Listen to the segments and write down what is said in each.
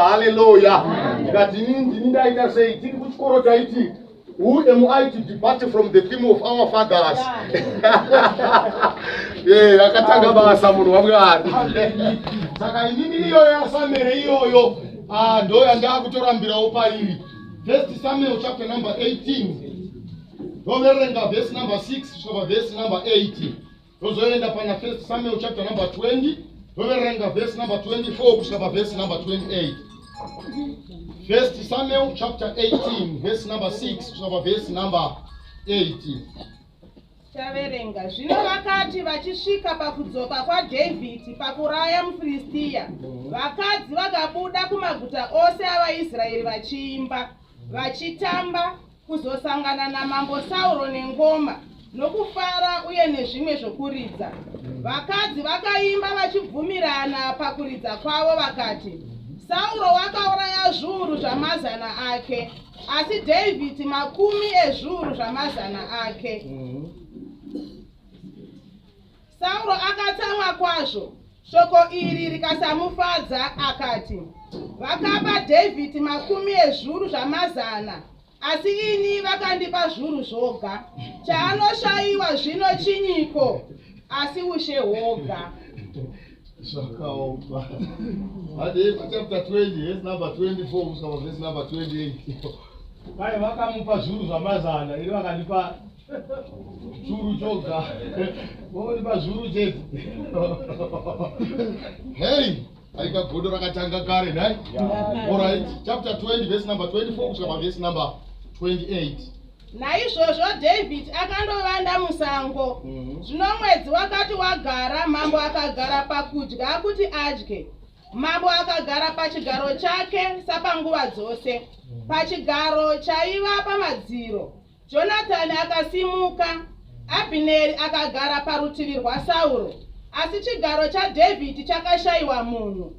Haleluya. Ndikati ini ndini ndaita sei? Tiri kuchikoro taiti who am I to depart from the theme of our fathers? Yeah, akatanga basa munhu waMwari. Saka inini iyoyo yaSamere iyoyo ah, ndo yandakutorambirawo pairi. First Samuel chapter number 18. Ndoverenga verse number 6 kusvika verse number 8. Tozoenda pana First Samuel chapter number 20 toverenga verse number 24 kusvika paverse number 28. First Samuel chapter 18 verse number 6 kusvika paverse number 8. Taverenga. Zvino vakati vachisvika pakudzoka kwaDhavhidhi pakuraya muFiristiya, vakadzi vakabuda kumaguta ose avaIsraeri vachiimba, vachitamba, kuzosangana namambo Sauro nengoma, nokufara uye nezvimwe zvokuridza. Vakadzi vakaimba vachibvumirana pakuridza kwavo vakati, Sauro wakauraya zviuru zvamazana ake, asi Dhavhidhi makumi ezviuru zvamazana ake. Sauro akatsamwa kwazvo, shoko iri rikasamufadza, akati, Vakapa Dhavhidhi makumi ezviuru zvamazana, asi ini vakandipa zviuru zvoga. Chaanoshayiwa zvino chinyiko? Asi ushe hwoga. Zvakaoma. Hadi chapter 20 verse number 24 kusvika verse number 28. Vai vakamupa zviuru zvamazana, ini vakandipa churu choga. Vokundipa zviuru chete. Hey, aika godo rakatanga kare nhai. All right, chapter 20 verse number 24 kusvika verse number 28. Naizvozvo Dhavhidhi akandovanda musango. Zvino mwedzi wakati wagara, mambo akagara pakudya kuti adye. Mambo akagara pachigaro chake sapanguva dzose, pachigaro chaiva pamadziro. Jonatani akasimuka, Abhineri akagara parutivi rwaSauro, asi chigaro chaDhavhidhi chakashayiwa munhu.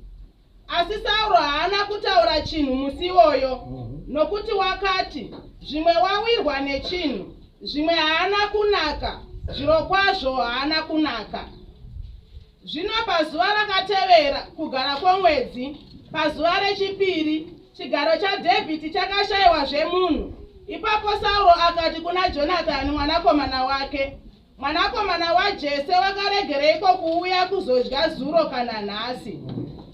Asi Sauro haana kutaura chinhu musi iwoyo, nokuti wakati, zvimwe wawirwa nechinhu, zvimwe haana kunaka, zvirokwazvo haana kunaka. Zvino pazuva rakatevera kugara kwomwedzi, pazuva rechipiri, chigaro chaDhavhidhi chakashayiwazve munhu. Ipapo Sauro akati kuna Jonatani mwanakomana wake, mwanakomana waJese, wakaregereiko kuuya kuzodya zuro kana nhasi?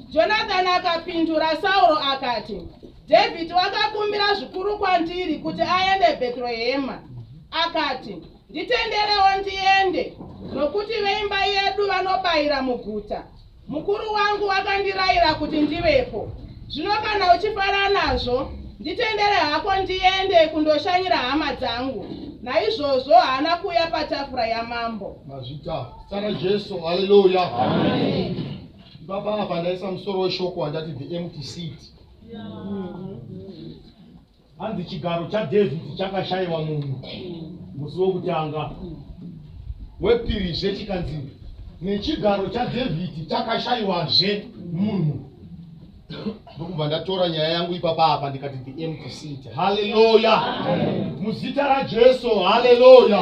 Jonatani akapindura Sauro akati, Dhavhidhi wakakumbira zvikuru kwandiri kuti aende Bheterehema. Akati, nditenderewo ndiende, nokuti veimba yedu vanobayira muguta. Mukuru wangu wakandirayira kuti ndivepo. Zvino kana uchifara nazvo, nditendere hako ndiende kundoshanyira hama dzangu. Naizvozvo haana kuuya patafura yamambo. Mazvita. Zita raJesu, haleluya. Baba apa ndaisa musoro weshoko wandati the empty seat. Hanzi chigaro chaDhavhidhi chakashayiwa munhu musi wokutanga. Wepirizve chikanzi nechigaro chaDhavhidhi chakashayiwazve munhu. Ndokubva ndatora nyaya yangu ipapa apa ndikati the empty seat. Haleluya. Muzita raJesu, haleluya.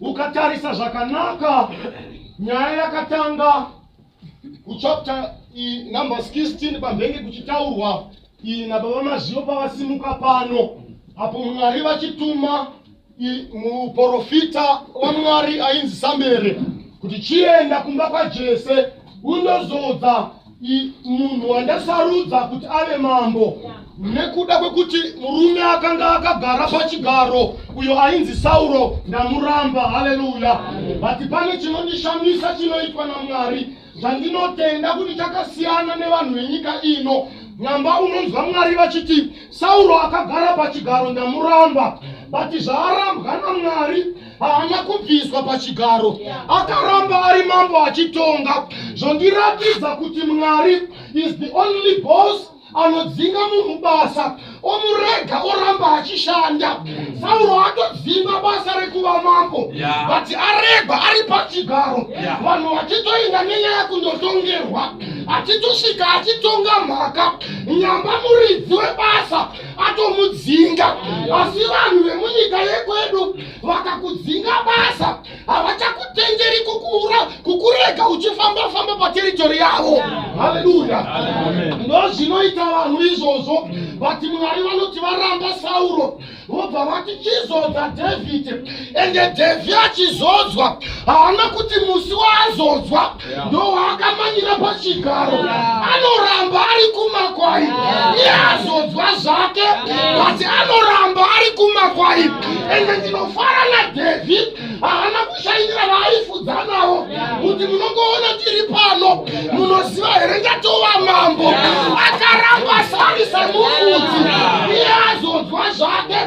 Ukatarisa zvakanaka, nyaya yakatanga kuchapter number 16 pambenge kuchitaurwa nababa Maziyo pavasimuka pano apo Mwari vachituma muprofita waMwari ainzi Samere kuti chienda kumba kwaJese undozodza munhu wandasarudza kuti ave mambo, nekuda kwekuti murume akanga akagara pachigaro uyo ainzi Sauro ndamuramba. Haleluya. But pane chinondishamisa chinoitwa naMwari zvandinotenda kuti chakasiyana nevanhu venyika ino. Nyamba unonzwa Mwari vachiti Sauro akagara pachigaro ndamuramba, but zvaarambwa naMwari haana kubviswa pachigaro, akaramba ari mambo achitonga. Zvondiratidza kuti Mwari is the only boss anodzinga munhu basa omurega oramba achishanda. Sauro atodzingwa basa rekuva mambo, but aregwa ari pachigaro, vanhu vachitoenda nenyaya kundotongerwa. Achitosvika achitonga mhaka, nyamba muridzi webasa atomudzinga. Asi vanhu vemunyika yekwedu vakakudzinga basa havachakutenderi kukura kukurega uchifamba famba pateritori yavo. Haleluya! Ndozvinoita vanhu izvozvo. But Mwari vanoti varamba Sauro, vobva vati chizodza Dhavhidhi. Ende Dhavhidhi achizodzwa, haana kuti musi waazodzwa ndowaakamanyira pachigaro, anoramba ari kumakwai. Iye azodzwa zvake, but anoramba ari kumakwai. Ende ndinofara naDhavhidhi, haana kushainira vaaifudza navo kuti munongoona ndiri pano, munoziva here ndatova mambo. Akaramba sari semufudzi, iye azodzwa zvake.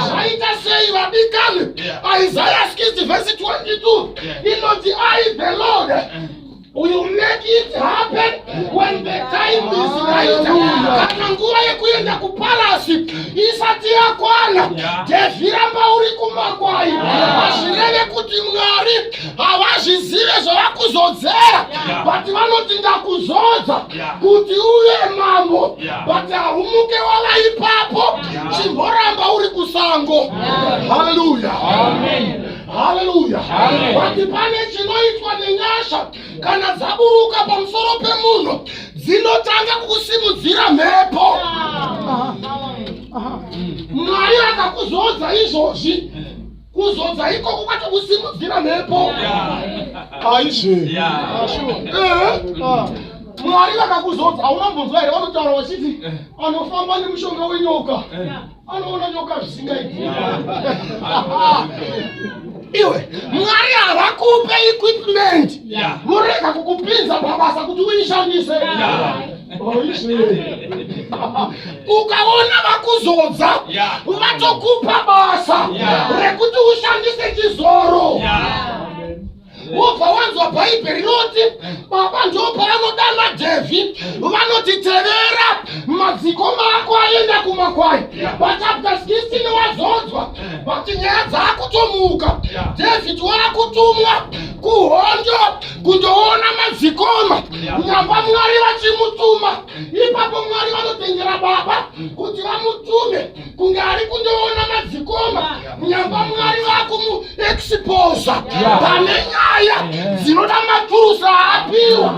Zvaita sei, vadikani? Isaiah 60 verse 22 inoti, "I the Lord will make it happen when the time is right." Kana nguva yekuenda kupalasi isati yakwana, Dhevhi, ramba uri kumakwai. Hazvireve kuti Mwari havazvizive zvavakuzodzera, but vanoti ndakuzodza kuti uve mambo, but haumuke wava ipapo. Chimboramba uri kusango. Haleluya, haleluya! But pane chinoitwa nenyasha kana dzaburuka pamusoro pemunhu, dzinotanga kukusimudzira mhepo. Mwari akakuzodza izvozvi, kuzodza ikoko kwatokusimudzira mhepo. Aizve, Mwari vakakuzodza, haunambonzwa here vanotaura vachiti anofamba nemushonga wenyoka anoona nyoka zvisingaiti? Iwe, Mwari havakupe equipment vorega kukupinza pabasa kuti uishandise. Oizve, ukaona vakuzodza, vatokupa basa rekuti ushandise chizoro. Wobva wanzwa Bhaibheri rinoti baba ndo pavanodana Dhevhi, vanoti tevera madzikoma ako aenda kumakwai. Pachapter 16 wazodzwa, but nyaya dzaakutomuka. David waakutumwa kuhondo kundoona madzikoma, nyamba Mwari vachimutuma. Ipapo Mwari vanotendera baba kuti vamutume kunge ari kundoona madzikoma, nyamba Mwari vakumuexposa pane nyaya dzinoda maturusa aapiwa.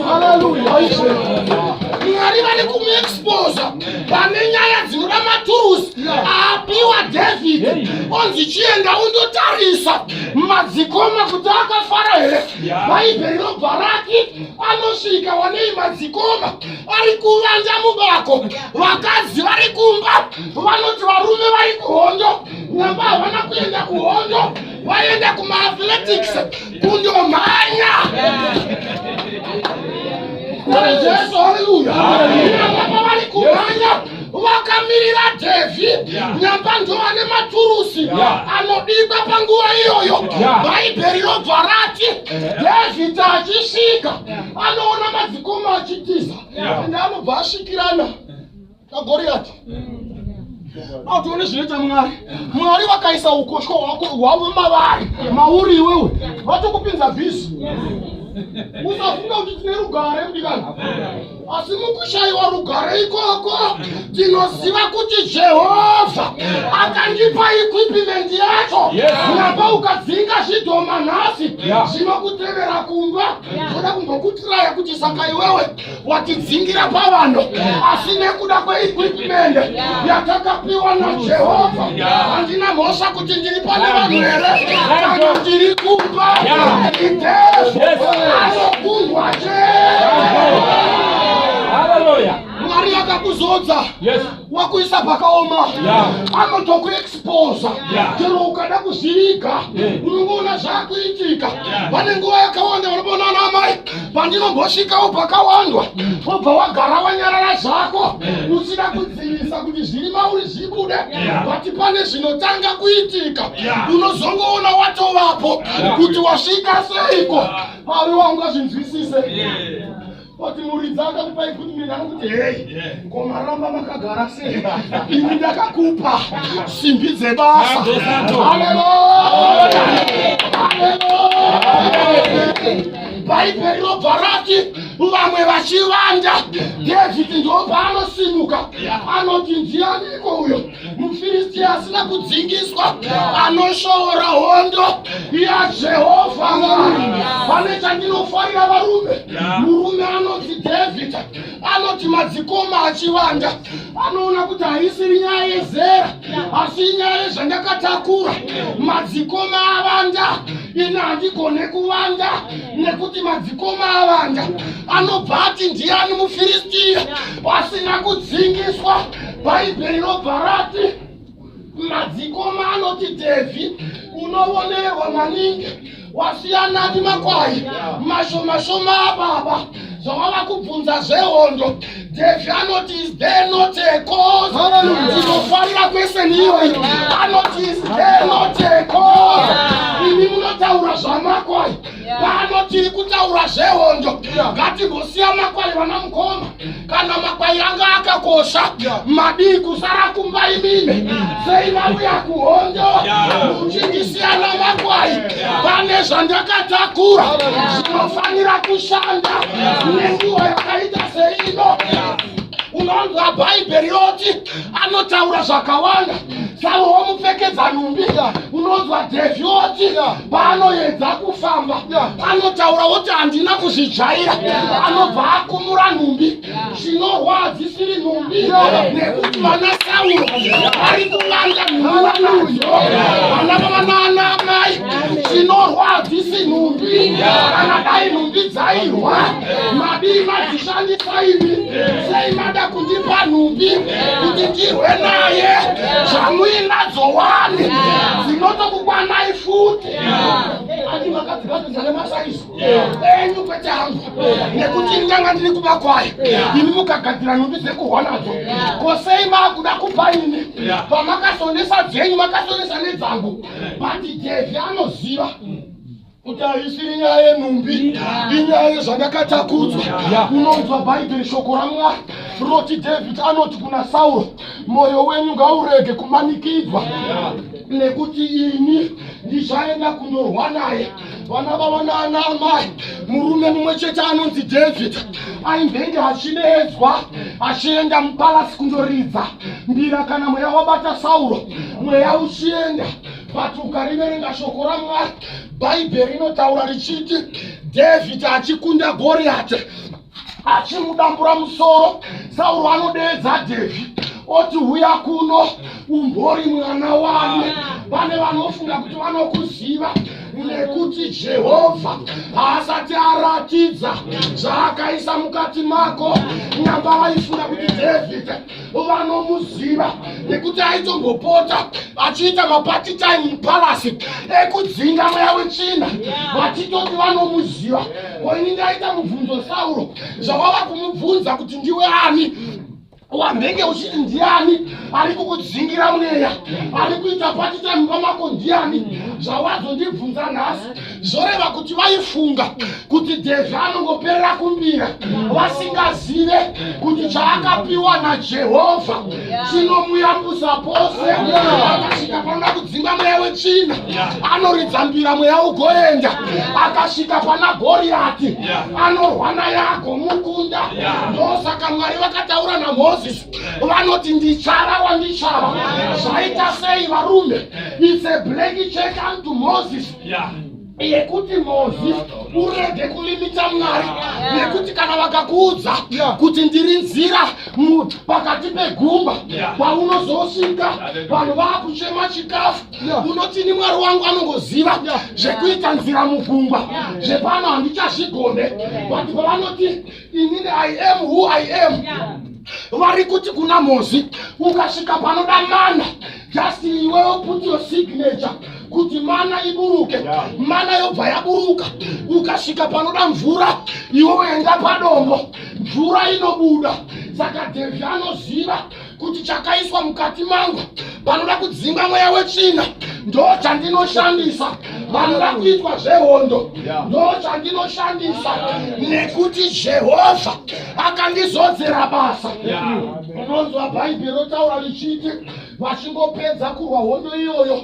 Haleluya! Mwari vari kumuexposa pane nyaya dzinoda maturusi aapiwa David. Onzi chienda undotarisa madzikoma kuti akafara here. Bhaibheri robva rati anosvika, wanei madzikoma ari kuvanda mubako. Vakadzi vari kumba vanoti varume vari kuhondo, nyamba havana kuenda kuhondo, vaenda kumaathletics kundomhanya. Jesu, haleluya! Nyamba vari kumhanya vakamirira Dhevhi, nyamba ndovane maturusi anodikwa panguva iyoyo. Bhaibheri robva rati Dhavhidhi achisvika anoona madzikoma achitiza, ende anobva asvikirana naGoriyati. Autoone zvinoita Mwari. Mwari vakaisa ukoshwa hwako hwavo mavari mauri iwewe, vatokupinza busy. Usafunga kuti tine rugare, mudikani, asi mukushayiwa rugare ikoko tinoziva kuti Jehovha akandipa equipment yacho. Nyamba ukadzinga zvidhoma nhasi, zvinokutevera kumba zvoda kumbokutiraya kuti saka iwewe watidzingira pavanhu. Asi nekuda kweequipment yatakapiwa naJehovha, handina mhosva kuti ndiri pane vanhu here kana ndiri kumba. Idezvo anokundwa chete. Hallelujah. Mwari akakuzodza, wakuisa pakaoma, anotokuexposa. Chero ukada kuzviviga, unongoona zvaakuitika. Pane nguva yakawanda vanoona ana amai pandinombosvikawo pakawandwa, wobva wagara wanyarara zvako usina kudzivisa kuti zviri mauri zvibude, but pane zvinotanga kuitika, unozongoona watovapo kuti wasvika seiko. Mwari wangu azvinzwisise kuti muridzi akakupa equipment, anokuti hei, komaramba makagara sei? Ini ndakakupa simbi dzebasa. Haleluya, haleluya! Bhaibheri robva rati vamwe vachivanda, David ndopaanosimuka anoti, ndianiko uyo muFiristiya asina kudzingiswa anoshoora hondo yaJehovha Mwari? Pane chandinofarira varume, murume anonzi David anoti madzikoma achivanda, anoona kuti haisiri nyaya yezera asi inyaya yezvandakatakura. Madzikoma avanda, ini handigone kuvanda nekuti madzikoma avanda. Anobva ati, ndiani muFiristiya asina kudzingiswa? Bhaibheri robva rati madzikoma anoti, Dhevhi, unovonerwa maningi, wasiyanani makwai mashoma shoma ababa zvawava kubvunza zvehondo. Dhevhi anoti, is there not a cause? Ndinofarira question iyoyi. Anoti, is there not a cause? Imi munotaura zvamakwai, pano tiri kutaura zvehondo. Ngatimbosiya makwai. Vana mukoma, kana makwai anga akakosha, madii kusara kumba imimi? Sei vauya kuhondo muchindisiyana makwai? Pane zvandakatakura zvinofanira kushanda nenguva yakaita seino. Unonzwa Bhaibheri roti anotaura zvakawanda, Sauro womupfekedza nhumbi. Unonzwa Dhevhi oti paanoedza kufamba anotaura woti, handina kuzvijaira. Anobva akumura nhumbi. Chinorwa hadzisiri nhumbi, nekuti vana Sauro vari kuvanda nhumbi vanadzo. Vana vavanaana amai, chinorwa hadzisi nhumbi. Kana dai nhumbi dzairwa, madii madzishandisa imi? Sei mada kundipa nhumbi kuti ndirwe naye, zvamuinadzo wani dzinotokukwanai futi? Ati makadzigadzisa nemasaizi enyu, kwete angu, nekuti ndanga ndiri kumakwai, imi mukagadzira nhumbi dzekurwa nadzo. Ko sei maakuda kupa ini pamakasonesa dzenyu, makasonesa nedzangu? But Dhevhi anoziva kuti haisiri nyaya yenhumbi, inyaya yezvandakatakudzwa. Unonzwa Bhaibheri, shoko raMwari roti David anoti kuna Sauro, mwoyo wenyu ngaurege kumanikidzwa, nekuti ini ndichaenda kundorwa naye. Vana vava naana amai, murume mumwe chete anonzi David aimbenge achideedzwa achienda mupalasi kundoridza mbira kana mweya wabata Sauro, mweya uchienda. But ukariverenga shoko raMwari, Bhaibheri rinotaura richiti David achikunda Goriati, achimudambura musoro, Sauro anodeedza Dhevhi oti, huya kuno, umbori mwana wani? Pane vanofunga kuti vanokuziva nekuti Jehovha haasati aratidza zvaakaisa mukati mako. Nyamba vaifunga kuti David vanomuziva nekuti aitombopota achiita mapart time mupalasi ekudzinga mweya wetsvina, vachitoti vanomuziva. Koini ndaita mubvunzo, Sauro zvawava kumubvunza kuti ndiwe ani, wambenge uchiti ndiani ari kukudzingira mweya, ari kuita part time pamako ndiani, zvawazondibvunza nhasi zvoreva kuti vaifunga kuti Dhevhi anongoperera kumbira, vasingazive kuti chaakapiwa naJehovha chinomuyambusa pose. Akasvika panoda kudzinga mweya wetsvina, anoridza mbira, mweya ugoenda. Akasvika pana Goriyati, anorwa naye agomukunda. Ndosaka Mwari vakataura naMozisi, vanoti, ndichava wandichava. Zvaita sei varume? It's a blank check unto Moses yekuti Mozi urege kulimita Mwari, nekuti kana vakakuudza kuti ndiri nzira pakati pegumba, paunozosvika vanhu vaakuchema chikafu, unotini? Mwari wangu anongoziva zvekuita nzira mugungwa, zvepano handichazvigone. But pavanoti, inini I am who I am, vari kuti kuna Mozi, ukasvika panoda mana, just iwewe put your signature kuti mana iburuke. Mana yobva yaburuka. Ukasvika panoda mvura, iwewe enda padombo, mvura inobuda. Saka Dhevhi anoziva kuti chakaiswa mukati mangu panoda kudzinga mweya wetsvina ndo chandinoshandisa, vanoda kuitwa zvehondo ndo chandinoshandisa, nekuti Jehovha akandizodzera basa. Unonzwa Bhaibheri rotaura richiti vachingopedza kurwa hondo iyoyo.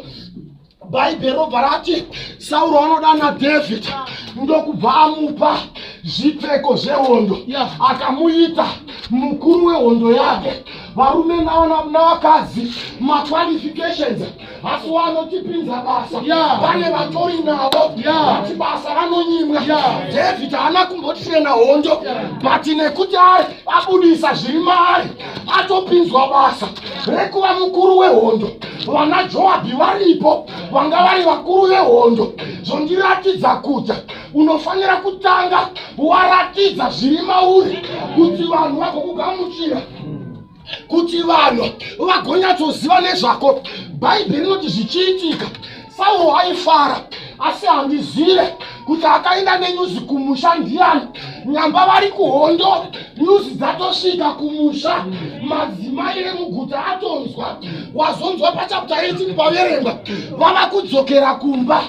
Bhaibheri robva rati Sauro anodana David ndokubva amupa zvipfeko zvehondo, akamuita mukuru wehondo yake. Varume navakadzi, maqualifications asi wanotipinza basa. Pane vatori navo vati basa vanonyimwa. David haana kumbotirena hondo, but nekuti abudisa zviri maari, atopinzwa basa rekuva mukuru wehondo. Vana Joabhi varipo vanga vari vakuru vehondo. Zvondiratidza kuti unofanira kutanga waratidza zviri mauri kuti vanhu vagokugamuchira, kuti vanhu vagonyatsoziva nezvako. Bhaibheri rinoti zvichiitika, Sauro aifara, asi handizive kuti akaenda nenyuzi kumusha ndiani. Nyamba vari kuhondo, nyuzi dzatosvika kumusha, madzimai emuguta atonzwa. Wazonzwa pachapter 18 paverengwa vava kudzokera kumba.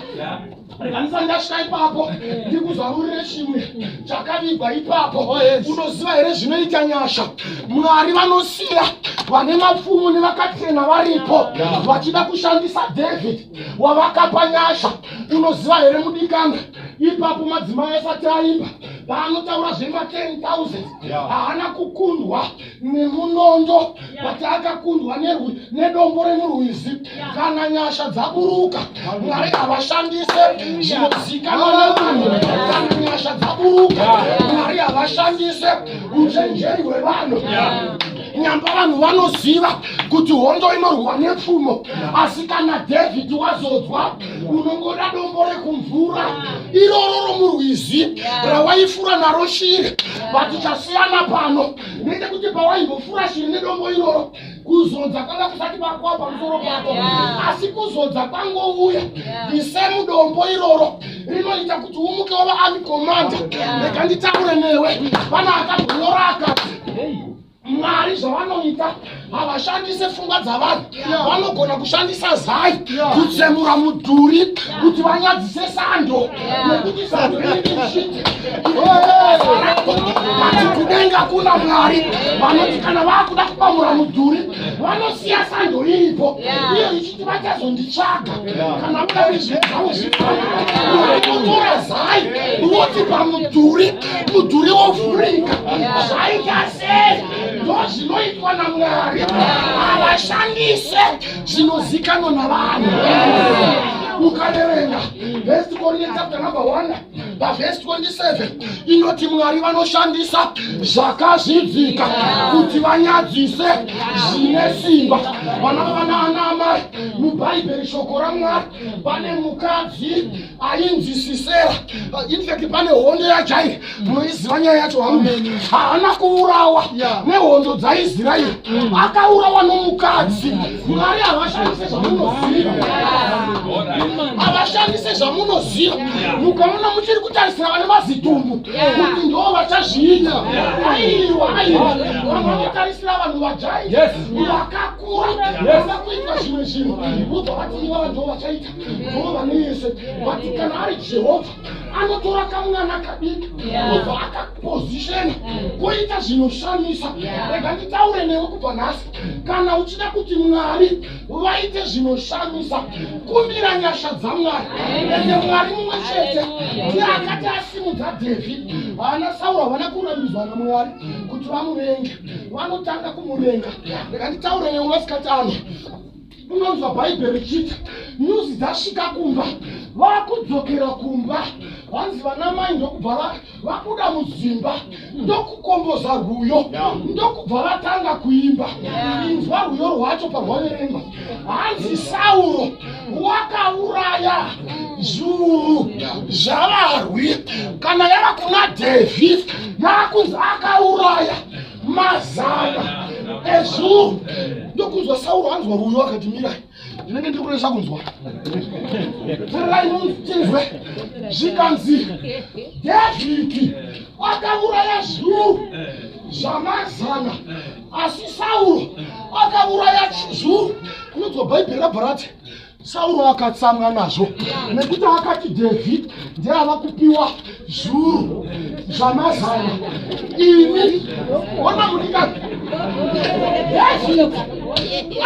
Rega ndisati ndasvika ipapo, ndikuzarurire chimwe chakavigwa ipapo. Unoziva here zvinoita nyasha? Mwari vanosiya vane mapfumo nevakachena varipo vachida kushandisa David wavakapa nyasha. Unoziva here mudikana, ipapo madzimai asati aimba, paanotaura zvema 10,000, haana kukundwa nemunondo, but akakundwa nedombo remurwizi. Kana nyasha dzaburuka, Mwari havashandise zvinozikanwa nevanhu. Kana nyasha dzaburuka, Mwari havashandise uchenjeri hwevanhu. Nyamba vanhu vanoziva kuti hondo inorwa nepfumo, asi kana David wazodzwa, unongoda dombo rekumvura iroro romurwizi rawaifura naro shiri. But chasiyana pano ndechekuti pawaimbofura shiri nedombo iroro, kuzodza kwanga kusati pakwa pamusoro pako, asi kuzodza kwangouya, the same dombo iroro rinoita kuti umuke wava army commander. Rega nditaure newe, pana akambonyora akati Mwari zvavanoita, havashandise pfungwa dzavanhu. Vanogona kushandisa zai kutsemura mudhuri kuti vanyadzise sando, nekuti sando rinenge richiti but kudenga kuna Mwari vanoti kana vakuda kubamura mudhuri, vanosiya sando iripo iyo ichiti vachazonditsvaga kana muda kuti zvinhu zvavo zvifambe. Zai voti pamudhuri, mudhuri wovhurika. Zvaita sei? Ndo zvinoitwa naMwari, havashandise zvinozikanwa navanhu. Ukaverenga First Corinthians chapter number 1 pavhesi 27, inoti Mwari vanoshandisa zvakazvidzika kuti vanyadzise zvine simba. Vana vavana ana amai, muBhaibheri, shoko raMwari, pane mukadzi ainzi Sisera. Infact, pane hondo yaJairi, munoiziva nyaya yacho varume. Haana kuurawa nehondo dzaIsraeri, akaurawa nomukadzi. Mwari havashandise zvamunoziva, havashandise zvamunoziva. Mukaona muchiri kutarisira vane mazitumbu kuti ndo vachazviita, aiwa, aiwa. Vamwe vanotarisira vanhu vajai vakakura vanoda kuitwa zvimwe zvinhu, vobva vati ivava ndo vachaita, ndo vane yese. But kana ari Jehovha, anotora kamwana kadiki obva akapozishena koita zvinoshamisa. Rega nditaure newe kubva nhasi, kana uchida kuti Mwari vaite zvinoshamisa, kumbira nyasha dzaMwari. Ende Mwari mumwe chete ndiye akati asimudza David. Vana Sauro havana kurambidzwa naMwari kuti vamuvenge, vanotanga kumuvenga. Rega nditaure newe masikati ano, unonzwa Bhaibheri richiti nyuzi dzasvika kumba, vakudzokera kumba, vanzi vana mai ndokubva vabuda mudzimba, ndokukomboza rwuyo, ndokubva vatanga kuimba. Inzwa rwuyo rwacho parwaverengwa, hanzi Sauro wakauraya zviuru zvavarwi, kana yava kuna David yaakunzi akauraya mazana ezviuru. Ndokunzwa Sauro anzwa rwuyo akati, "Mirai, ndinenge ndiri kuresa kunzwa, tererai tinzwe." Zvikanzi Dhavhidhi akauraya zviuru zvamazana, asi Sauro akauraya zviuru. Kunonzwa Bhaibheri rabva rati Sauro akatsamwa nazvo, nekuti akati David ndeava kupiwa zviuru zvamazana, ini ona mudikani David.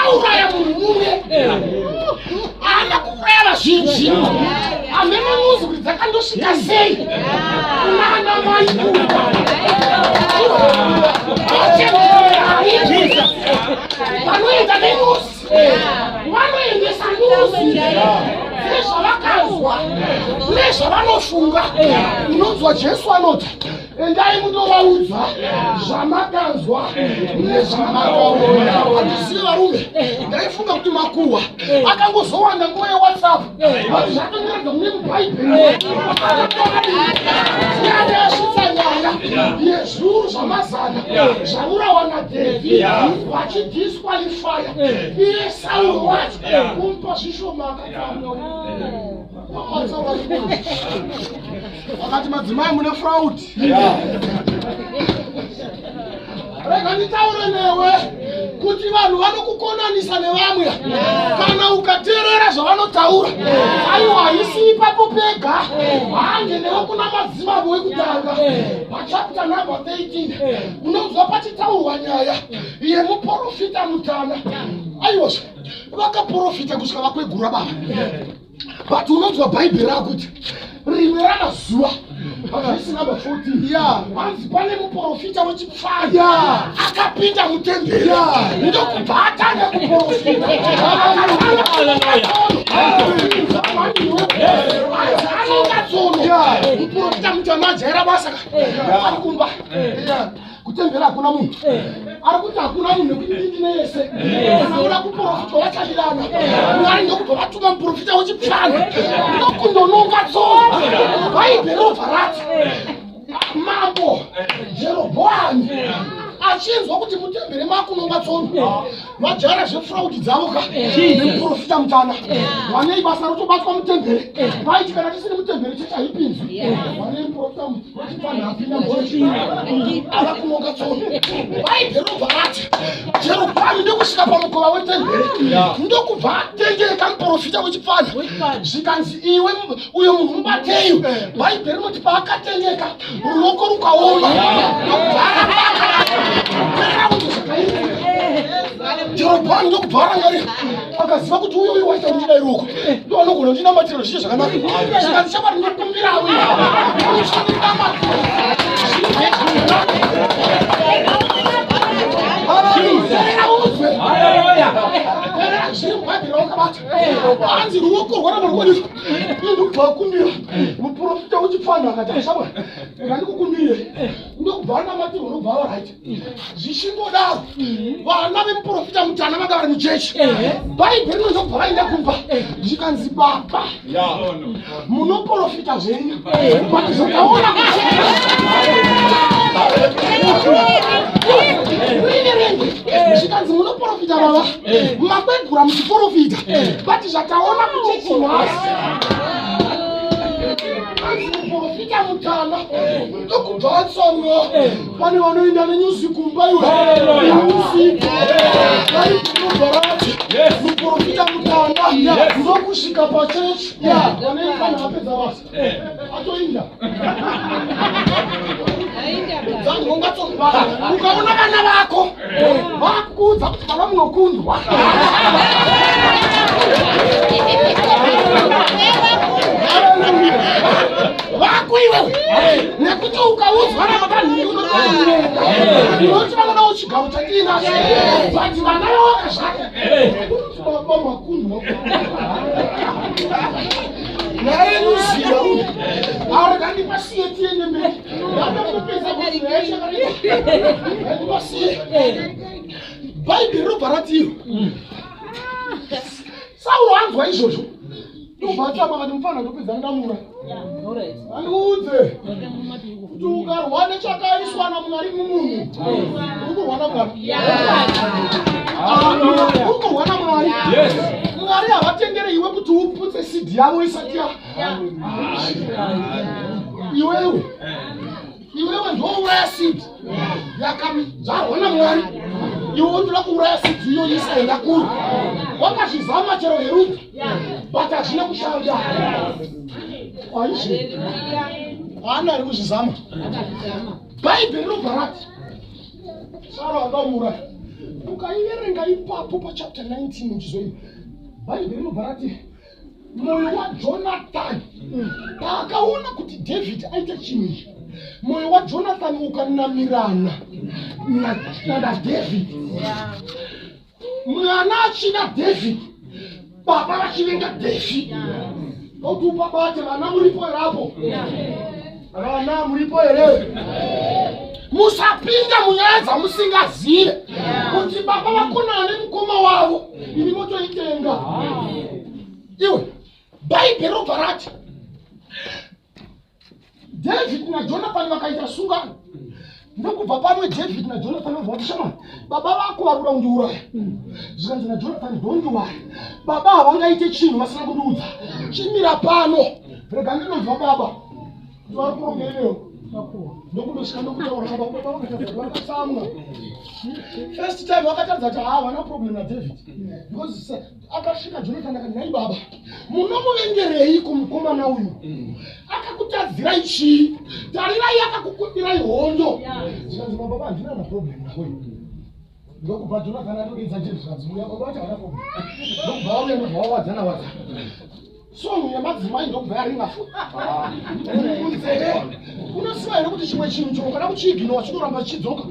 Auraya munhu mumwe, haana kuuraya vazhinji. Hamene nyuzi kuti dzakandosvika sei kunana mai vanoenda nenyuzi, vanoendesa nyuzi nezvavakanzwa nezvavanofunga. Unonzwa Jesu anoti, endai mundovaudza zvamakanzwa nezvamakaona. Handizivi varume, ndaifunga kuti makuhwa akangozowanda nguva yeWhatsApp, but zvatondiratidza mune muBhaibheri yasvitsa nyaya yezviuru zvamazana zvaurawa naDhavhidhi vachidisqualifya iye Sauro wacho, kumupa zvishoma. Akatsamwa, akati, madzimai mune fraud. Rega nditaure newe kuti vanhu vanokukonanisa nevamwe kana ukateerera zvavanotaura. Aiwa, haisi ipapo pega, hange newe kuna Madzimambo wekutanga pachapter number 13, unonzwa pachitaurwa nyaya yemuprofita mutana. Aiwa, vakaprofita kusvika vakwegura baba, but unonzwa Bhaibheri rakuti rimwe ramazuva, pavhesi number 14, hanzi pane muprofita wechipfanya akapinda mutemberi, ndokubva atanga kuprofita. Anonga tsono. Muprofita mutana ajaira basa, ari kumba, kutemberi hakuna munhu. Ari kuti hakuna munhu nekuti ndine yese, kana uda kuprofitwa vachadidana. Mwari ndokubva vatuma muprofita wechipfana ndokundononga tsono. Bhaibheri robva rati mambo Jerobhoami achinzwa kuti mutemberi makunonga tsono, vajara zvefraud dzavo ka nemuprofita mutana. Vanei basa rotobatwa mutemberi, vaiti kana tisiri mutemberi chechi haipinzwi. Vanei muprofita wechipfana apinda, ava kunonga tsono. Bhaibheri robva rati Jerobhoami ndokusvika pamukova wetemberi, ndokubva atendeka muprofita wechipfana. Zvikanzi, iwe uyo munhu mubatei. Bhaibheri rinoti paakatendeka, ruoko rukaoma, ndokubva aramba. Zvakaitika, Jerobhoami ndokubva arangarira, akaziva kuti uyo uyo waita kuti dai ruoko ndo anogona kundinamatira zviche zvakanaka. Zvikanzi, shamwari, ndinokumbirawo ndinamatira. Uzwe zviri mubhaibheri wakabata, hanzi ruoko rwaramba rwodii. Ndokubva akumbira muprofita wechipfana, akati, ashamwari, ngandikukumbire. Ndokubva anamatirwa, ndokubva ava right. Zvichingodaro, vana vemuprofita mutana vanga vari muchechi. Bhaibheri rinozobva vaenda kumba, zvikanzi, baba, munoprofita zvenyu, but zvakaona kuiverenge. Zvikanzi, munoprofita baba, makwegura muchiprofita, but zvataona kuchechi nhasi. Anzi muprofita mutana ndokubva atsamwa. Pane vanoenda nenyuzi kumba iwe usiku. Bhaibheri rati muprofita mutana ndokusvika pachechi, vanoifana vapedza basa, atoinda dzangonga. Ukaona vana vako vakuudza kuti baba munokundwa, vako iwewe, nekuti ukaudzwa navakanhingi unoti vanodawo chigaro chatiinacho, but vana vawaka zvake unoti baba makundwa. Nyaya yenyuziva arega ndipasiye, tiende mberi. Ndakatopedza kuti nyaya yachakareba, ndipasiye. Bhaibheri robva ratiro Sauro anzwa izvozvo, ndobva atsama, akati, mufana ndopedza ndamura. Andiudze kuti ukarwa nechakaiswa naMwari mumunhu, uri kurwa naMwari, uri kurwa naMwari. Mwari havatendere iwe kuti uputse seed yavo isati ya iwewe. Iwewe ndouraya seed yakadzvarwa naMwari, iwe unoda kuuraya seed iyo isaenda kure. Wakazvizama chero Herudhi, but hazvina kushanda. Aizvi haana ari kuzvizama. Bhaibheri robva rati Sauro akamuuraya. Ukaiverenga ipapo pachapter 19 uchizoii, Bhaibheri rinobva rati mwoyo waJonathani paakaona kuti David aita chinhu ichi, mwoyo waJonathani ukanamirana naDavid. Mwana achida David, baba vachivenga David. Kuti upabate vana muripo herapo, vana muripo here? Musapinda munyaya dzamusingazive kuti baba vakonana nemukoma wavo, imi motoitenga. Iwe, Bhaibheri robva rati David naJonathan vakaita sungano. Ndokubva pamwe David naJonathan vabva vati, "Shamani, baba vako vari kuda kundiuraya." Zvikanzi naJonathan, "Don't worry, baba havangaite chinhu vasina kundiudza. Chimira pano, rega ndinonzwa baba kuti vari kurongerewo." Ndokundosvika ndokutaura baba. Baba vakatadza, vakatsamwa. First time vakatadza kuti havana problem naDavid, because akasvika Jonathan akati, "Nhai baba, munomuvengerei kumukomana uyu? Akakutadzirai chii? Tarirai, akakukundirai hondo." Zvikanzi, "Baba, handina na problem nawe." Ndokubva Jonathan atodedza James, zvikanzi, "Uya, baba vacho havana problem." Ndokubva vauya, ndobva vawadzana wadzana. Song yemadzimai ndokubva yaringa futi munzeve. Unoziva here kuti chimwe chinhu chero kana kuchiignowa chinoramba chichidzoka?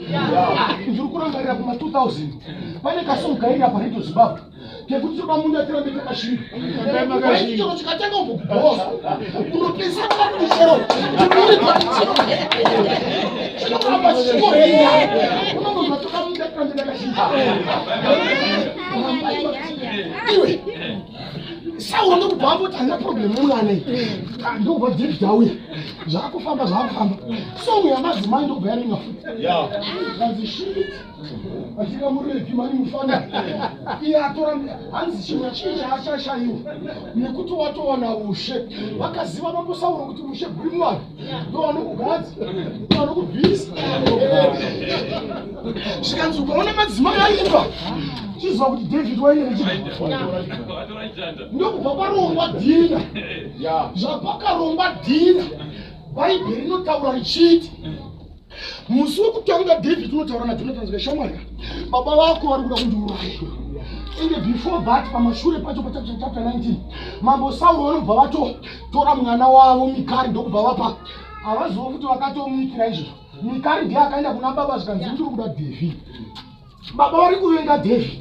Ndiri kurangarira kuma 2000 pane kasong kairira paRadio Zimbabwe kekuti toda munda tirambe takashinga. Chero chikatanga kumbokubhosa, unopesana kuti chero uri chinoramba chichingorira. Unongonzwa, "Toda munda tirambe takashinga." Iwe, Sauro ndokubva amboti, "Handina problem nemwana iyi." Ndokubva David auya, zvakufamba, zvakufamba. Song yamadzimai ndokubva yaringa futi. Kanzi, "Shit, atingamurepi mani mufana iye atora." Hanzi chimwe chii chaachashayiwa nekuti watowana ushe. Vakaziva mambo Sauro kuti ushe guri muvanhu, ndo vanokugadza, ndo vanokubvisa. Zvikanzi ukaona madzimai aimba, chiziva kuti David waine. Ndokubva parongwa dinner. Zvapakarongwa dinner, Bhaibheri rinotaura richiti musi wekutanga David unotaura naJonathan zika, "Shamwari, baba vako vari kuda kundiuraya." Ende before that, pamashure pacho pachapter 19, mambo Sauro vanobva vatotora mwana wavo Mikari, ndokubva vapa. Havazivo kuti vakatomuitira izvozvo. Mikari ndiye akaenda kuna baba, zvikanzi, "Ndiri kuda David." Baba vari kuvenga David,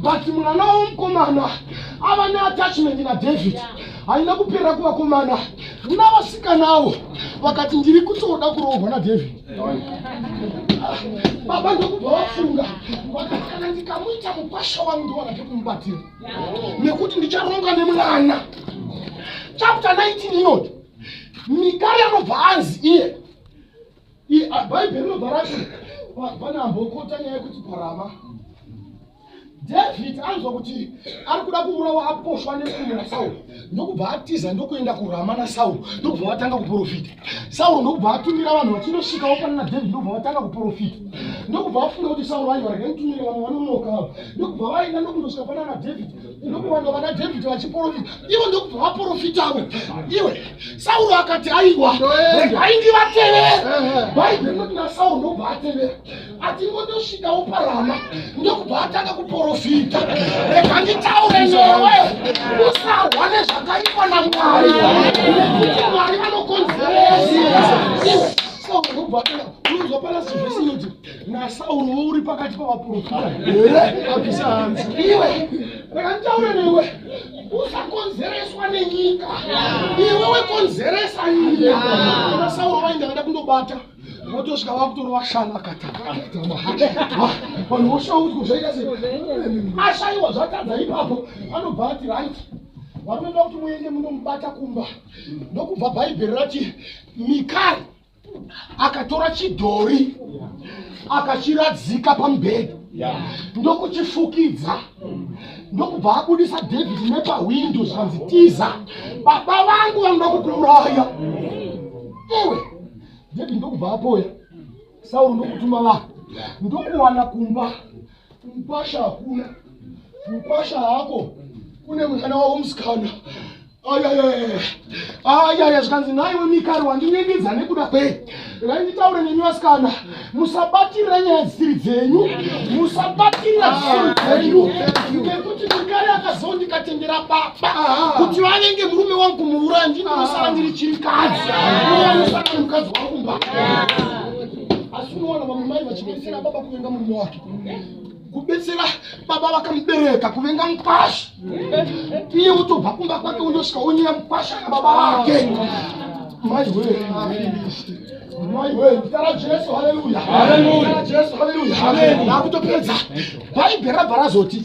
but mwana womukomana ava neattachment naDavid. Haina kupera kuvakomana navasikanawo, vakati, "Ndiri kutoda kuroorwa naDavid." Baba ndokubva vafunga, vakati, "Kana ndikamuita mukwasha wangu, ndowana pekumubatira nekuti ndicharonga nemwana." Chapter 19 inoti Mikari anobva anzi iye, Bhaibheri rinobva rati pane ambokota nyaya yekuti parama David anzwa kuti ari kuda kuurawa, aposhwa nepfumo naSauro, ndokubva atiza, ndokuenda kuRama naSauro, ndokubva vatanga kuprofita. Sauro ndokubva atumira vanhu vachindosvikawo pana naDavid, ndokubva vatanga kuprofita. Ndokubva vafunga kuti Sauro aiwa, regai nditumire vamwe vanonoka ava. Ndokubva vaenda, ndokundosvika pana naDavid, ndokuwanda vana David vachiprofita ivo, ndokubva vaprofitavo. Iwe, Sauro akati, "Aiwa, regai ndivatevere." Bhaibheri rinoti naSauro ndokubva atevera, atingondosvikawo parama, ndokubva atanga kuprofita. Rega nditaure newe, usarwa nezvakaitwa naMwari, nekuti Mwari vanokonzeresa. Iwe, Sauro ndokubva atanga. Unonzwa palast verse inoti naSauro uri pakati pavaprofita here? Abvisa hanzi. Iwe, rega nditaure newe, usakonzereswa nenyika, iwe wekonzeresa nyika. Kana Sauro vainda vada kundobata, votosvika vakutorova shana, kata vanhu voshaudzwa. Zvaita sei? Ashayiwa, zvatadza ipapo, anobva ati, "Right, vanoenda kuti muende munomubata kumba." Ndokubva Bhaibheri rati Mikari akatora chidhori, akachiradzika pamubhedha, ndokuchifukidza, ndokubva abudisa David nepahwindo. Zvanzi, "Tiza, baba vangu vanoda kukuuraya." Iwe, David ndokubva apoya. Sauro ndokutuma vanhu, ndokuwana kumba mukwasha hakuna, mukwasha hako, kune mwana wavo musikana. Ayaya, zvikanzi naiwe Mikari, wandinyengedza nekuda kwei? Regai nditaure nemi vasikana, musabatirira nyaya dzisiri dzenyu, musabatirira dzisiri dzenyu, nekuti Mikari akazondikatendera baba kuti vanenge murume wangu kumuuraya, ndinosara ndiri chirikadzi, uye anosara nemukadzi wangu mba. Asi unowana vamwe mai vachibetsera baba kuvenga murume wake, kubetsera baba vakamubereka kuvenga mukwasha. Iye utobva kumba kwake, undosvika wonyera mukwasha nababa vake. Maiwe, maiwe, zita raJesu, haleluya! Zita raJesu, haleluya! Nakutopedza. Bhaibheri rabva razoti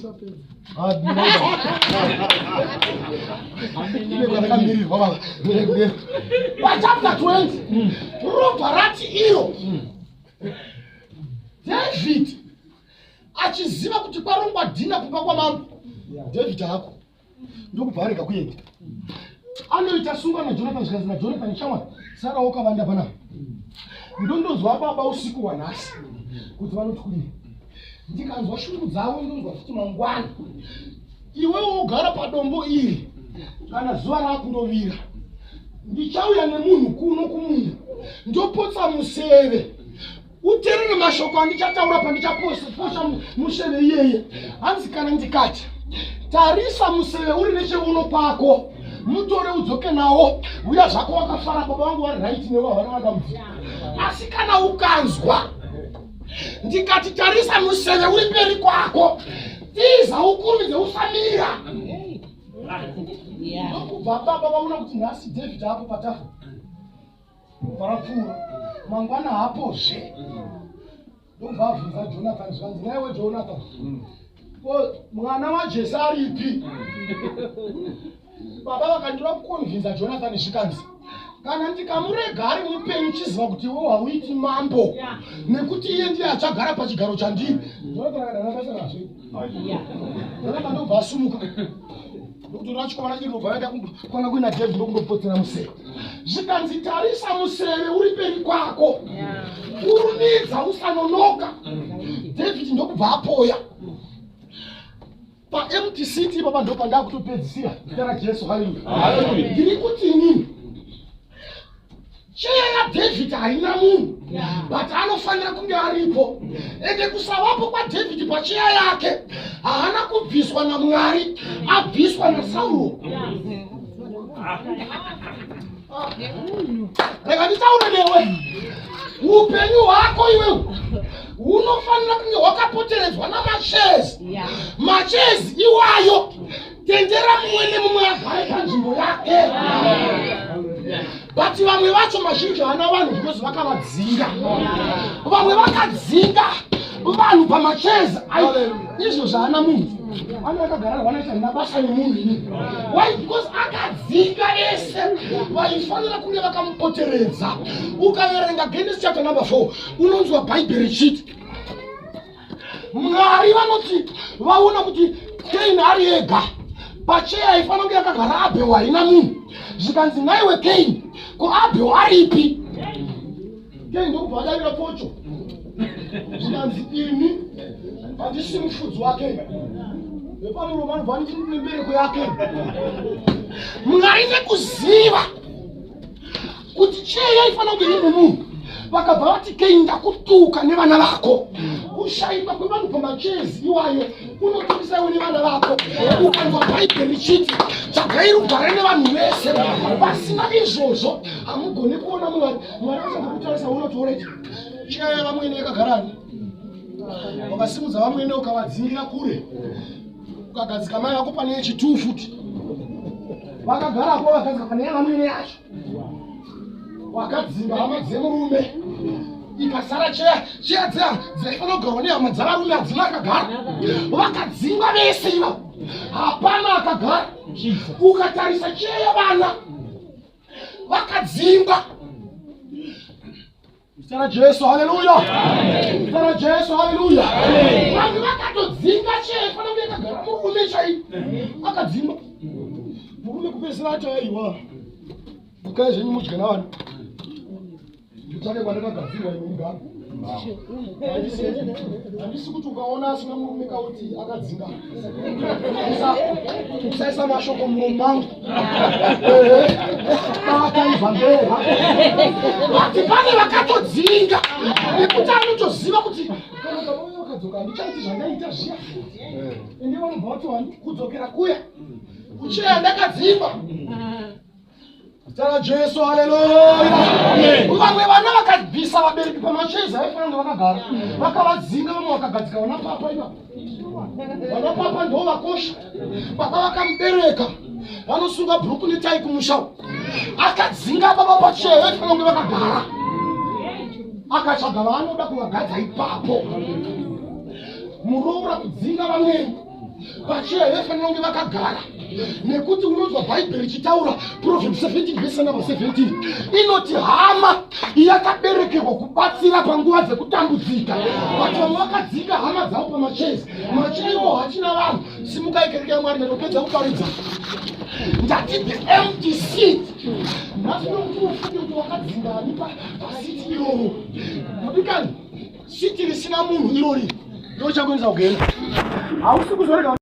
rakamirirwa baba pachapter 20, robva rati iro David achiziva kuti kwarongwa dinner kumba kwamambo, David hako ndokubva arega kuenda. Anoita sunga naJonathan. Zvikanzi naJonathan, "Shamwari, sara wakavanda panapa, ndondonzwa baba usiku hwanhasi kuti vanoti kudii. Ndikanzwa shungu dzavo, ndonzwa futi mangwana. Iwewo ugara padombo iri. Kana zuva raakundovira, ndichauya nemunhu kuno kumunda, ndopotsa museve. Uterere mashoko andichataura pandichaposha museve iyeye." Hanzi, "Kana ndikati, 'Tarisa, museve uri necheuno kwako, mutore udzoke nawo,' uya zvako wakafara. Baba vangu vari right newe, havana madambudziko. Asi kana ukanzwa ndikati, 'Tarisa, museve uri mberi kwako,' tiza, ukurumidze, usamira." Ndokubva baba vaona kuti nhasi David apo patafura. Kubva rapfuura, mangwana hapozve. Ndobva abvunza Jonathan. Zvanzi, "Naiwe Jonathan, ko mwana waJese aripi?" Baba vakandira kuconvinza Jonathan. Zvikanzi, "Kana ndikamurega ari mupenyu, chiziva kuti iwe hauiti mambo, nekuti iye ndiye achagara pachigaro chandiri." Jonathan akadana basa nazvo. Jonathan ndobva asumuka, ndokutora chikomana chiri, ndobva aenda kwana kuina David, ndokundopotsera museve. Zvikanzi, "Tarisa, museve uri mberi kwako, kurumidza, usanonoka." David ndokubva apoya paempty seat ipapa. Ndo pandakutopedzisira. Zita raJesu, haleluya! Ndiri kuti inini cheya yaDavid haina munhu, but anofanira kunge aripo. Ende kusavapo kwaDavid pacheya yake, haana kubviswa naMwari, abviswa naSauro. Rega nditaure newe, upenyu hwako iwewe hunofanira kunge hwakapoteredzwa namachairs. Machairs iwayo, tendera mumwe nemumwe agare panzvimbo yake. But vamwe vacho mazhinji haana vanhu because vakavadzinga. Vamwe vakadzinga vanhu pamachairs izvo zvaana munhu ano akagara vanoita ndina basa nemunhu ini. Why? Because akadzinga vese vaifanira kunge vakamupoteredza. Ukaverenga Genesis chapter number 4, unonzwa Bhaibheri richiti Mwari vanoti vaona kuti Kaini ari ega pacheya aifanira kunge yakagara Abhel haina munhu. Zvikanzi, "Naiwe Kaini, ko Abhel aripi?" Kaini ndokubva adavira pocho. Zvikanzi, "Ini handisi mufudzi wake, vepamuromo anobva nembereko yake." Mwari nekuziva kuti cheya yaifanira kunge ine munhu, vakabva vati, "Kaini, ndakutuka nevana vako." Kushayikwa kwevanhu pamachairs iwayo kunotukisa iwe nevana vako. Ukanzwa Bhaibheri richiti tsvagai rugare nevanhu vese, pasina izvozvo hamugoni kuona Mwari. Mwari vachangokutarisa, unotooreti cheya yavamwene yakagarani. Wakasimudza vamwene ukavadzingira kure, ukagadzika mai vako pane yechituu futi, vakagarapo, vakagadzika pane yavamwene yacho, wakadzinga hama dzemurume, ikasara cheya. Cheya dziya dzaifanira kugarwa nehama dzavarume hadzina akagara. Vakadzingwa vese ivavo, hapana akagara. Ukatarisa cheya yavana, vakadzingwa. Zita raJesu, haleluya! Zita raJesu, haleluya! Vanhu vakatodzinga cheya ifanira kunge yakagara murume chai, akadzingwa murume. Kupedzisira ati, "Aiwa, bukai zvenyu mudye navana, nditsvake kwandakagadzirwa imi mugaro." Handisi kuti ukaona asina murume kauti akadzinga. Usaisa mashoko muromo mangu. Bata ivhangeri. Vati pane vakatodzinga nekuti anotoziva kuti kana baba uyo vakadzoka handichaiti zvandaita zviya. Ende vanobva vati wani kudzokera kuya kucheya ndakadzingwa. Zita raJesu, haleluya. Vamwe vana vakabvisa vabereki pamachezi vaifanira kunge vakagara, vakavadzinga, vamwe vakagadzika vana papa ipapo. Vana papa ndo vakosha, baba vakamubereka vanosunga bhuruku netai kumusha uko. Akadzinga baba pacheya vaifanira kunge vakagara, akatsvaga vaanoda kuvagadza ipapo. Muroora kudzinga vamweni pacheya vaifanira kunge vakagara, nekuti unonzwa Bhaibheri richitaura Proverbs 17 verse number 17 inoti hama yakaberekerwa kubatsira panguva dzekutambudzika. But vamwe vakadzinga hama dzavo pamachezi, macheiwo hachina vanhu. Simukai, kereke yaMwari, ndatopedza kuparidza. Ndati the empty seat. Nhasi nokuti ufunge kuti wakadzingani paseat iroro, mudikani, seat risina munhu irori ndochakuendesa kugena. Hausi kuzorega.